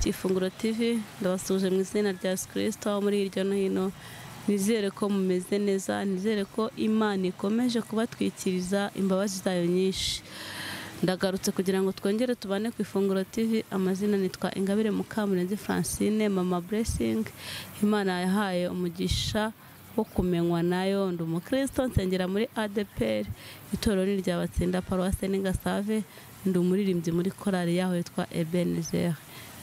Abakurikiye Ifunguro TV, ndabasuje mu izina rya Yesu Kristo aho muri hirya no hino. Nizere ko mumeze neza, nizere ko Imana ikomeje kubatwikiriza imbabazi zayo nyinshi. Ndagarutse kugira ngo twongere tubane ku Ifunguro TV. Amazina nitwa Ingabire Mukamurenzi Francine, Mama Blessing. Imana yahaye umugisha wo kumenywa nayo. Ndi umukristo, nsengera muri ADPR, itorero ni rya Batsinda, Paruwase ni Gasave. Ndi umuririmbyi muri korali yaho yitwa Ebenezer.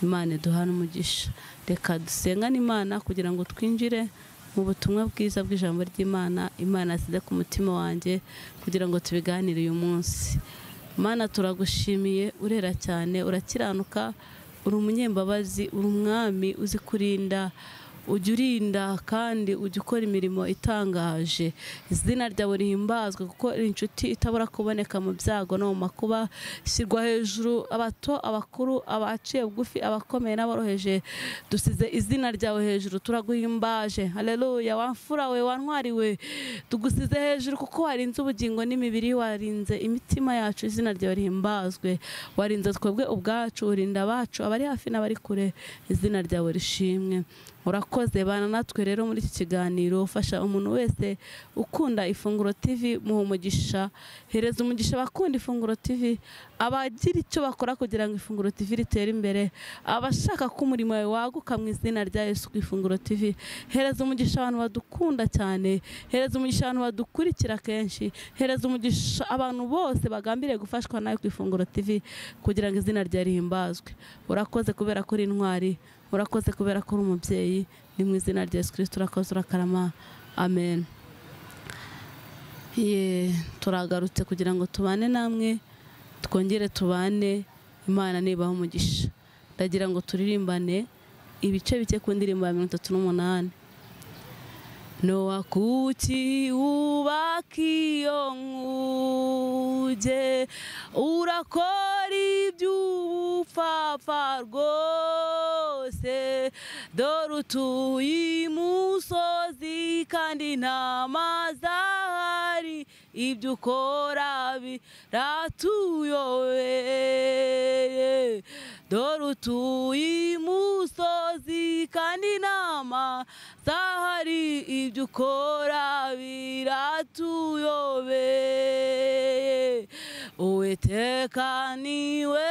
Imana iduhane umugisha. Reka dusengane Imana kugira ngo twinjire mu butumwa bwiza bw'ijambo ry'Imana Imana yasize ku mutima wanjye kugira ngo tubiganire uyu munsi. Mana, turagushimiye, urera cyane, urakiranuka, uri umunyembabazi, uri umwami uzi kurinda, ujya urinda kandi ujya ukora imirimo itangaje. Izina ryawe rihimbazwe kuko uri inshuti itabura kuboneka mu byago no mu makuba. Shyirwa hejuru abato, abakuru, abaciye bugufi, abakomeye n'aboroheje. Dusize izina ryawe hejuru, turaguhimbaje. Haleluya! Wamfura we, wantwariwe, tugusize hejuru kuko warinze ubugingo n'imibiri, warinze imitima yacu. Izina ryawe rihimbazwe. Warinze twebwe ubwacu, urinda abacu, abari hafi n'abari kure. Izina ryawe rishimwe. Urakoze bana natwe rero muri iki kiganiro. Ufasha umuntu wese ukunda Ifunguro TV, muha umugisha, hereza umugisha abakunda Ifunguro TV, abagira icyo bakora kugira ngo Ifunguro TV ritere imbere, abashaka ko umurimo wawe waguka mu izina rya Yesu ku Ifunguro TV. Hereza umugisha abantu badukunda cyane, hereza umugisha abantu badukurikira kenshi, hereza umugisha abantu bose bagambiriye gufashwa nawe ku Ifunguro TV kugira ngo izina ryawe rihimbazwe. Urakoze kubera ko uri intwari, urakoze kubera ko uri umubyeyi. Ni mu izina rya Yesu Kristo urakoze, urakarama. Amen. Ye, turagarutse kugira ngo tubane namwe, twongere tubane. Imana nibaho umugisha. Ndagira ngo turirimbane ibice bike ku ndirimbo ya 38. Nowa kuki wubaka iyo nkuge, urakora iby'ubupfapfa rwose, dore utuye imusozi kandi nta mazi ahari, ibyo ukora biratuyobeye. Dore utuye imusozi kandi nta mazi ahari, ibyo ukora biratuyobeye. Uwiteka niwe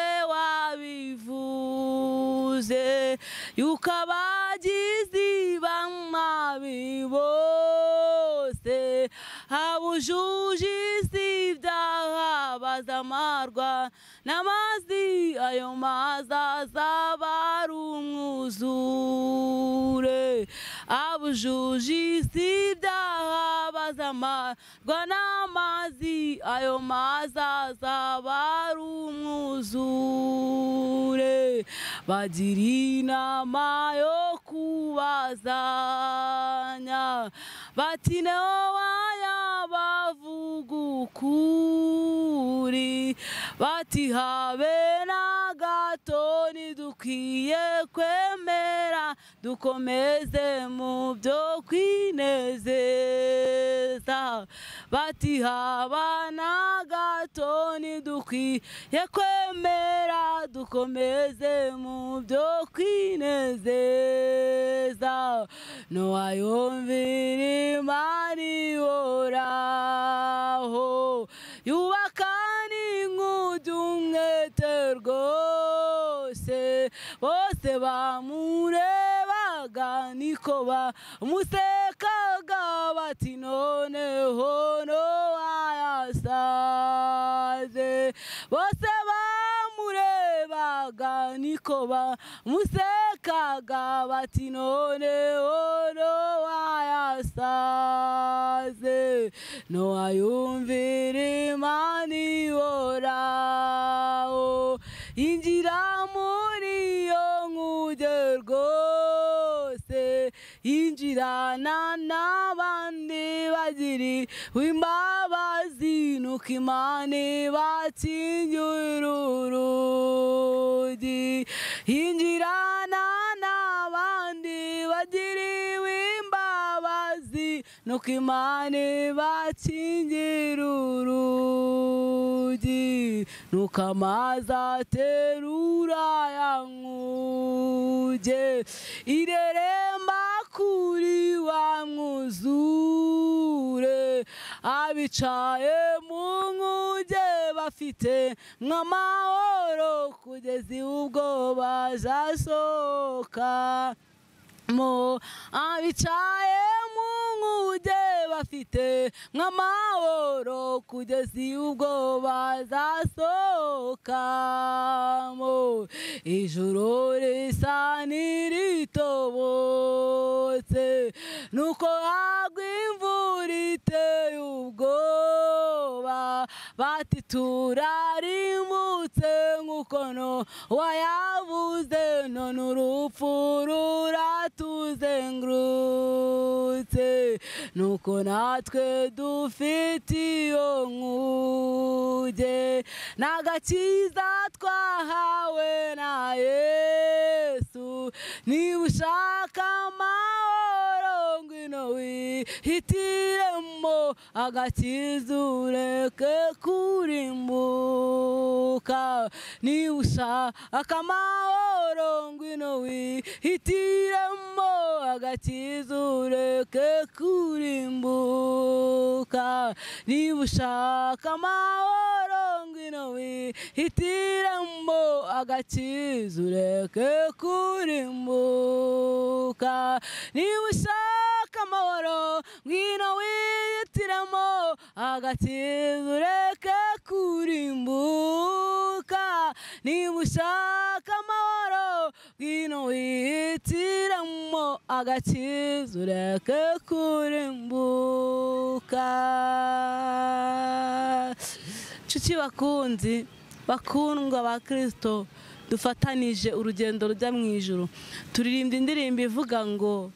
wabivuze yuko abagizi b'amabi bose abujuje isi ibyaha bazamarwa n'amazi, ayo mazi azaba ari umwuzure. Abujuje isi ibyaha bazamarwa n'amazi, ayo mazi azaba ari umwuzure. Bagira inama yo kubazanya bati Nowa yabavuga ukuri, bati habe na gato ntidukwiye kwemera, dukomeze mu byo kwinezeza. Bati haba na gato ntidukwiye kwemera, dukomeze mu byo kwinezeza. Nowa yumvira Imana ihoraho, yubaka n'inkuge umwete rwose, bose bamurebaga niko bamusekaga bati noneho Nowa yasaze. Bose bamurebaga niko bamusekaga bati noneho Nowa yasaze. Nowa yumvira Imana ihoraho, yinjira muri iyo nkuge rwose, yinjirana n'abandi bagiriwe imbabazi, nuko Imana ibakingira urugi. Yinjirana n'abandi bagiriwe imbabazi, nuko Imana ibakingira urugi. rugi, nuko amazi aterura ya nkuge, ireremba kuri wa mwuzure, abicaye mu nkuge bafite nk'amahoro kugeza ubwo bazasohoka mo, abicaye mu nkuge bafite nk'amahoro kugeza ubwo bazasohokamo. Ijuru risa n'iritobotse, nuko hagwa imvura iteye ubwoba, bati turarimbutse nk'uko Nowa yavuze, none urupfu ruratuzengurutse, nuko natwe dufite iyo nkuge, n'agakiza twahawe na Yesu. Niba ushaka amahoro ngwino wihitiremo, agakiza ureke kurimbuka. Niba ushaka amahoro ngwino wihitiremo, agakiza ureke kurimbuka. Niba ushaka amahoro ngwino wihitiremo, agakiza ureke kurimbuka. Niba ushaka amahoro ngwino wihitiremo, agakiza ureke kurimbuka. Niba ushaka amahoro ngwino wihitiremo, agakiza ureke kurimbuka. Nshuti bakunzi bakundwa ba Kristo, dufatanije urugendo rujya mu ijuru, turirimba indirimbo ivuga ngo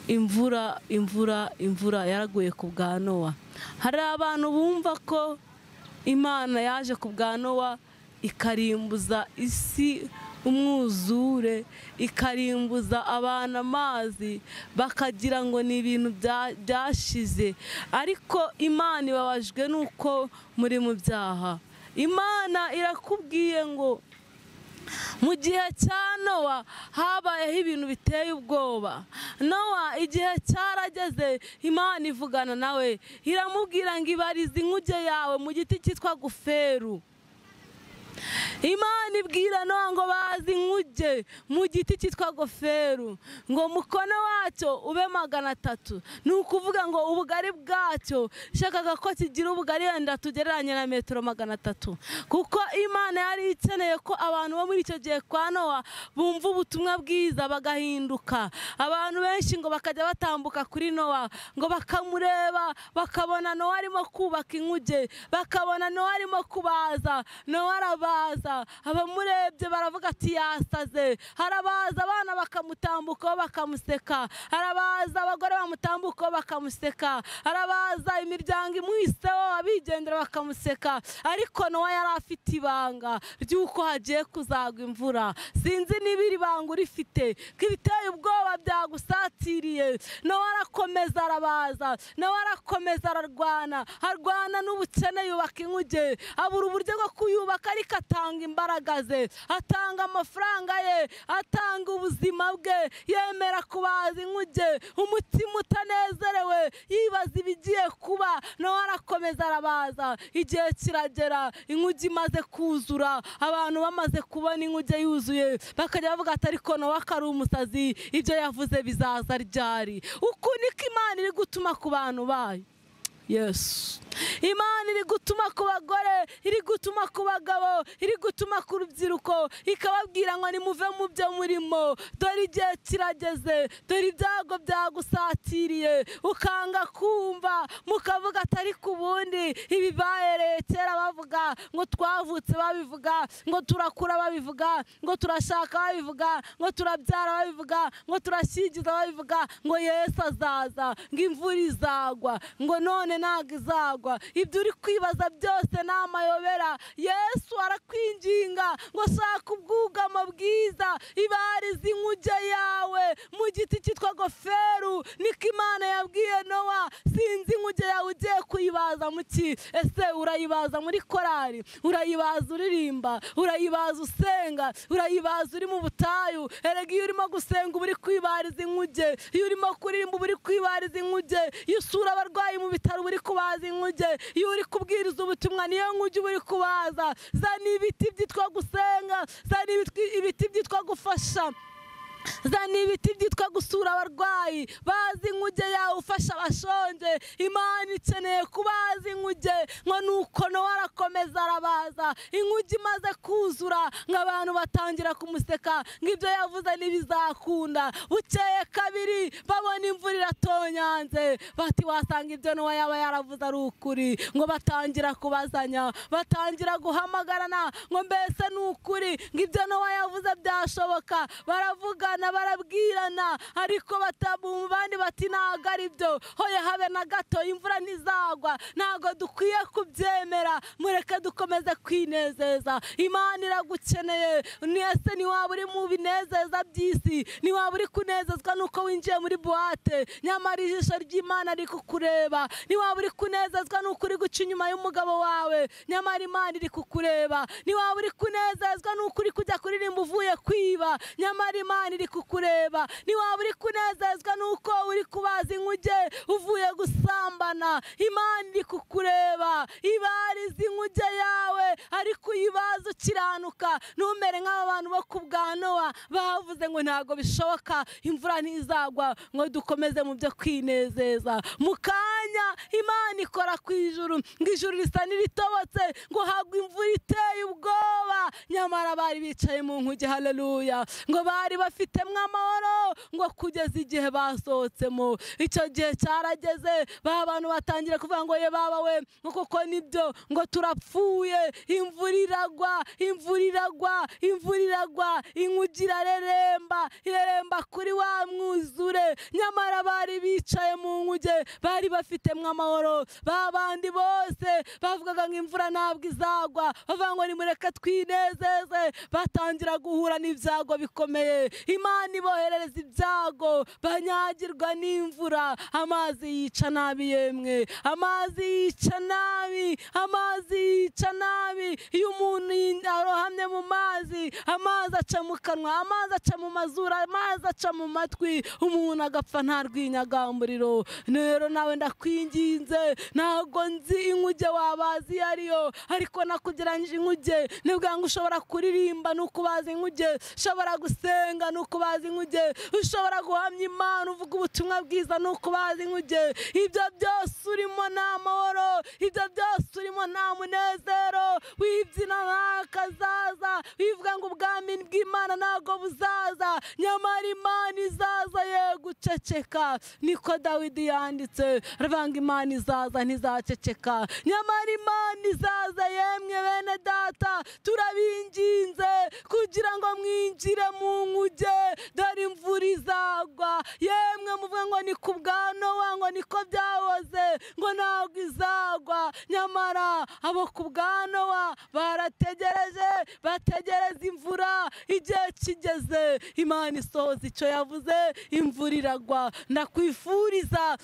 imvura imvura imvura yaraguye ku bwa Nowa. Hari abantu bumva ko Imana yaje ku bwa Nowa ikarimbuza isi umwuzure, ikarimbuza abantu amazi, bakagira ngo ni ibintu byashize, ariko Imana ibabajwe nuko muri mu byaha. Imana irakubwiye ngo mu gihe cya Nowa habayeho ibintu biteye ubwoba. Nowa igihe cyarageze, Imana ivugana nawe iramubwira ngo ibarize inkuge yawe mu giti cyitwa guferu. Imana ibwira Nowa ngo bazi inkuge mu giti cyitwa goferu, ngo mukono wacyo ube 300, ni ukuvuga ngo ubugari bwacyo shakaga ko kigira ubugari wenda tugereranye na metero 300, kuko Imana yari ikeneye ko abantu bo muri icyo gihe kwa Nowa bumva ubutumwa bwiza bagahinduka. Abantu benshi ngo bakajya batambuka kuri Nowa ngo bakamureba, bakabona Nowa arimo kubaka inkuge, bakabona Nowa arimo kubaza, Nowa arabaza, abamurebye baravuga ati yasaze. Harabaza abana bakamutambukaho bakamuseka, harabaza abagore bamutambukaho bakamuseka, harabaza imiryango imuhiseho abigendera bakamuseka. Ariko Nowa yari afite ibanga ry'uko hagiye kuzagwa imvura. Sinzi niba iri banga urifite, ko ibiteye ubwoba byagusatiriye. Nowa arakomeza arabaza, Nowa arakomeza ararwana, arwana n'ubukene, yubaka inkuge, abura uburyo bwo kuyubaka, ariko atanga imbaraga ze, atanga amafaranga ye, atanga ubuzima bwe, yemera kubaza inkuge, umutima utanezerewe, yibaza ibigiye kuba. Nowa arakomeza arabaza, igihe kiragera inkuge imaze kuzura, abantu bamaze kubona inkuge yuzuye, bakajya bavuga ati ariko Nowa ari umusazi, ibyo yavuze bizaza ryari? Uku niko Imana iri gutuma ku bantu bayo. Yesu, Imana iri gutuma ku bagore, iri gutuma ku bagabo, iri gutuma ku rubyiruko, ikababwira ngo nimuve mu byo murimo, dore igihe kirageze, dore ibyago byagusatiriye, ukanga kumva, mukavuga atari ku bundi ibi bahereye kera bavuga ngo twavutse babivuga, ngo turakura babivuga, ngo turashaka babivuga, ngo turabyara babivuga, ngo turashyingiza babivuga, ngo Yesu azaza, ngo imvura izagwa, ngo none ntabwo izagwa. Ibyo uri kwibaza byose ni amayobera. Yesu arakwiye Ndakwinginga ngo shaka ubwugamo bwiza, ibarize inkuge yawe mu giti cyitwa goferu. Niko Imana yabwiye Nowa. Sinzi inkuge yawe ugiye kuyibaza mu ki? Ese urayibaza muri korari? Urayibaza uririmba? Urayibaza usenga? Urayibaza uri mu butayu? Erega iyo urimo gusenga uba uri kwibariza inkuge, iyo urimo kuririmba uba uri kwibariza inkuge, iyo usura abarwayi mu bitaro uba uri kubaza inkuge, iyo uri kubwiriza ubutumwa niyo nkuge uba uri kubaza. Zana ibiti byitwa gusenga, zana ibiti byitwa gufasha, zana ibiti byitwa gusura abarwayi. Bazi inkuge yawe ufasha abashonje. Imana ikeneye kubaza inkuge. Ngo nuko Nowa arakomeza arabaza, inkuge imaze kuzura ngo abantu batangira kumuseka, ngo ibyo yavuze ntibizakunda. Bukeye kabiri babona imvura iratonyanze, bati wasanga ibyo Nowa yaba yaravuze ari ukuri. Ngo batangira kubazanya, batangira guhamagarana, ngo mbese ni ukuri, ngo ibyo Nowa yavuze byashoboka. Baravuga, barabwirana, ariko bandi bati ntago ari byo, hoya habe na gato, imvura ntizagwa, ntago dukwiye kubyemera, mureke dukomeze kwinezeza. Imana iragukeneye. Ese ntiwaba uri mu binezeza by'isi? Ntiwaba uri kunezezwa nuko winjiye muri buwate, nyamara ijisho ry'Imana riri kukureba? Ntiwaba uri kunezezwa nuko uri guca inyuma y'umugabo wawe, nyamara Imana iri kukureba? Ntiwaba uri kunezezwa nuko uri kujya kuririmba uvuye kwiba, nyamara Imana iri kukureba? Ntiwaba uri kunezezwa nuko uri kubaza inkuge uvuye gusambana, Imana iri kukureba? Ibariza inkuge yawe, ariko uyibaza ukiranuka. Ntumere nk'aba bantu bo ku bwa Nowa bavuze ngo ntago bishoboka, imvura ntizagwa, ngo dukomeze mu byo kwinezeza. Mu kanya Imana ikora ku ijuru, ngo ijuru risa n'iritobotse, ngo hagwa imvura iteye ubwoba, nyamara bari bicaye mu nkuge. Haleluya! Ngo bari bafitemo amahoro, ngo kugeza igihe basohotsemo. Icyo gihe cyarageze, ba bantu batangira kuvuga ngo ye baba we, ngo koko nibyo, ngo turapfuye, imvura iragwa, imvura iragwa, imvura iragwa, inkuge irareremba, ireremba kuri wa mwuzure. Nyamara bari bicaye mu nkuge, bari bafitemo amahoro. Ba bandi bose bavugaga ngo imvura ntabwo izagwa, bavuga ngo nimureke twinezeze, batangira guhura n'ibyago bikomeye. Imana iboherereza ibyago, banyagirwa n'imvura, amazi yica nabi. Yemwe, amazi yica nabi, amazi yica nabi. Iyo umuntu arohamye mu mazi, amazi aca mu kanwa, amazi aca mu mazuru, amazi aca mu matwi, umuntu agapfa nta rwinyagamburiro. Rero nawe ndakwinginze, ntago nzi inkuge wabazi iyo ariyo, ariko nakugereranyije inkuge. Nibwo ngo ushobora kuririmba nukubaza inkuge, ushobora gusenga nukubaza inkuge, ushobora guhamya Imana uvuga ubutumwa bwiza nukubaza inkuge. Ibyo byose urimo nta mahoro, ibyo byose urimo nta munezero. Wibyina nk'akazaza, wivuga ngo ubwami bw'Imana ntago buzaza, nyamara Imana izaza ye guceceka. Niko Dawidi yanditse, aravuga Imana izaza ntizaceceka, nyamara Imana izaza. Yemwe bene data, turabinginze kugira ngo mwinjire mu nkuge, dore imvura izagwa. Yemwe muvuga ngo ni ku bwa Nowa, ngo niko byahoze, ngo ntabwo izagwa, nyamara abo ku bwa Nowa barategereje, bategereza imvura. Igihe kigeze Imana isohoza icyo yavuze, imvura iragwa. Ndakwifuriza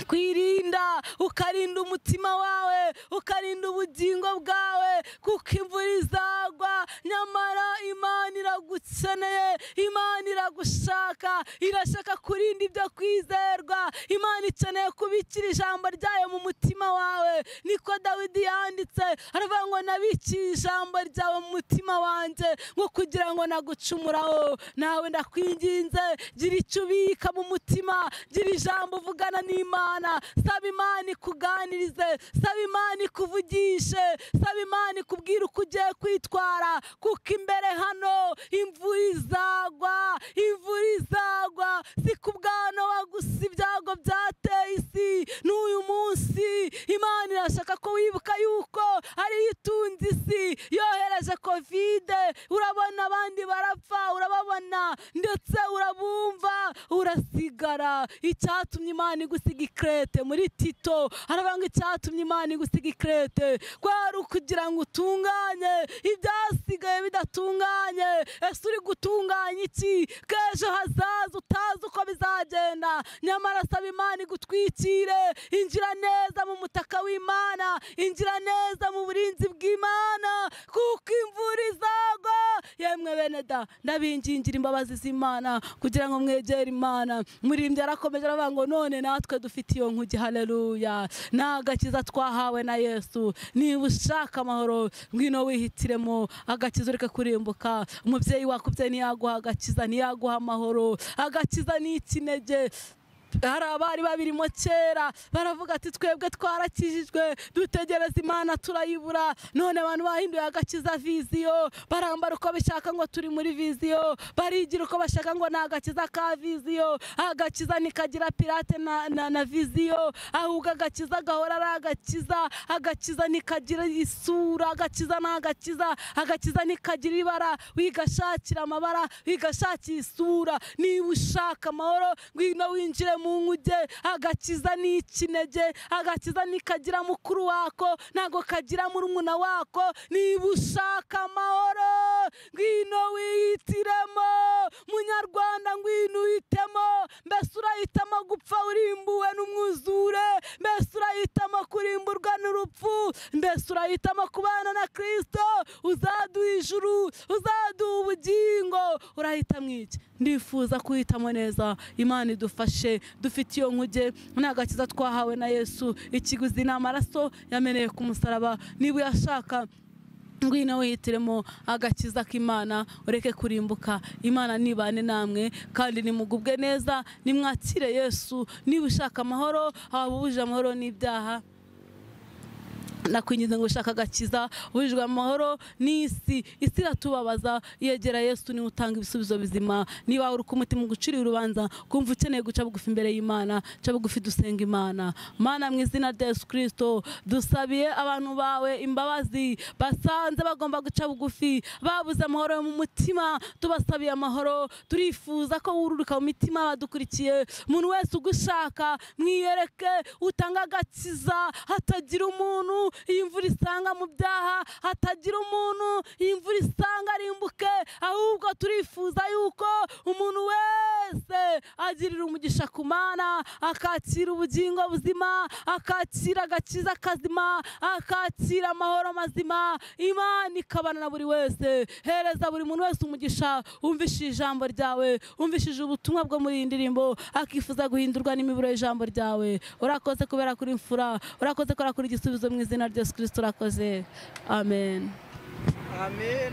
kwirinda, ukarinda umutima wawe, ukarinda ubugingo bwawe, kuko imvura izagwa. Nyamara Imana iragukeneye, Imana iragushaka, irashaka kurinda ibyo kwizerwa. Imana ikeneye kubikira ijambo ryayo mu mutima wawe. Niko Dawidi yanditse, aravuga ngo nabikiye ijambo ryawe mu mutima wanjye, ngo kugira ngo nagucumuraho. Nawe ndakwinginze, gira icyo ubika mu mutima, gira ijambo uvugana n'Imana. Saba Imana ikuganirize, saba Imana ikuvugishe, saba Imana ikubwire uko ugiye kwitwara, kuko imbere hano imvura Imvura izagwa, imvura izagwa. Si ku bwa Nowa gusa ibyago byateye isi, n'uyu munsi Imana irashaka ko wibuka yuko ari itunze isi. Yohereje Kovide, urabona abandi barapfa, urababona ndetse urabumva, urasigara. Icyatumye Imana igusiga ikrete muri Tito, aravuga icyatumye Imana igusiga ikrete kwari ukugira ngo utunganye ibyasigaye bidatunganye. Ese uri gutunganya iki k'ejo hazaza utazi uko bizagenda? Nyamara saba Imana igutwikire, injira neza mu mutaka w'Imana, injira neza mu burinzi bw'Imana, kuko imvura izagwa. Yemwe bene da, ndabingingira imbabazi z'Imana kugira ngo mwegere Imana. Muririmbyi arakomeje aravuga ngo none natwe dufite iyo nkugi. Haleluya! Ni agakiza twahawe na Yesu. Niba ushaka amahoro, ngwino wihitiremo agakiza, ureke kurimbuka. Umubyeyi wakubye ntiyaguha agakiza, ntiyaguha amahoro. Agakiza ni ikinege. Hari abari babirimo kera baravuga ati twebwe twarakijijwe, dutegereza Imana turayibura. None abantu bahinduye agakiza viziyo, barambara uko bishaka ngo turi muri viziyo, barigira uko bashaka ngo ni agakiza ka viziyo. Agakiza ntikagira pirate na viziyo, ahubwo agakiza gahora ari agakiza. Agakiza ntikagira isura, agakiza ni agakiza. Agakiza ntikagira ibara, wigashakira amabara, wigashakira isura. Niba ushaka amahoro, ngwino winjire mu nkuge. Agakiza ni ikinege, agakiza nikagira mukuru wako, ntago kagira murumuna wako. Niba ushaka amahoro, ngwino wihitiremo. Munyarwanda, ngwino uhitemo. Mbese urahitamo gupfa urimbuwe n'umwuzure? Mbese urahitamo kurimburwa n'urupfu? Mbese urahitamo kubana na Kristo uzaduha ijuru, uzaduha ubugingo? Urahitamo iki? Ndifuza kuhitamo neza. Imana idufashe, dufite iyo nkuge, ni agakiza twahawe na Yesu. Ikiguzi ni amaraso yameneye ku musaraba. Niba uyashaka, ngwino wihitiremo agakiza k'Imana, ureke kurimbuka. Imana nibane namwe kandi nimugubwe neza, nimwakire Yesu. Niba ushaka amahoro, ababujije amahoro n'ibyaha, nakwinginze ngo ushaka agakiza, ubujijwe amahoro n'isi, isi iratubabaza. Yegera Yesu, niwe utanga ibisubizo bizima. Niba uri ku mutima uguciriye urubanza, kumva ukeneye guca bugufi imbere y'Imana, ca bugufi dusenga Imana. Mana, mu izina rya Yesu Kristo, dusabiye abantu bawe imbabazi basanze bagomba guca bugufi, babuze amahoro yo mu mutima. Tubasabiye amahoro, turifuza ko wururuka mu mitima badukurikiye. Umuntu wese ugushaka mwiyereke, utanga agakiza, hatagira umuntu iyi mvura isanga mu byaha, hatagira umuntu iyi mvura isanga arimbuke. Ahubwo turifuza yuko umuntu wese agirira umugisha ku Mana, akakira ubugingo buzima, akakira agakiza kazima, akakira amahoro mazima. Imana ikabana na buri wese. Hereza buri muntu wese umugisha umvishije ijambo ryawe, umvishije ubutumwa bwo muri iyi ndirimbo, akifuza guhindurwa n'imiburo y'ijambo ryawe. Urakoze kubera kuri imfura, urakoze kubera kuri igisubizo mu izina rya Yesu Kristo, urakoze. Amen. Amen.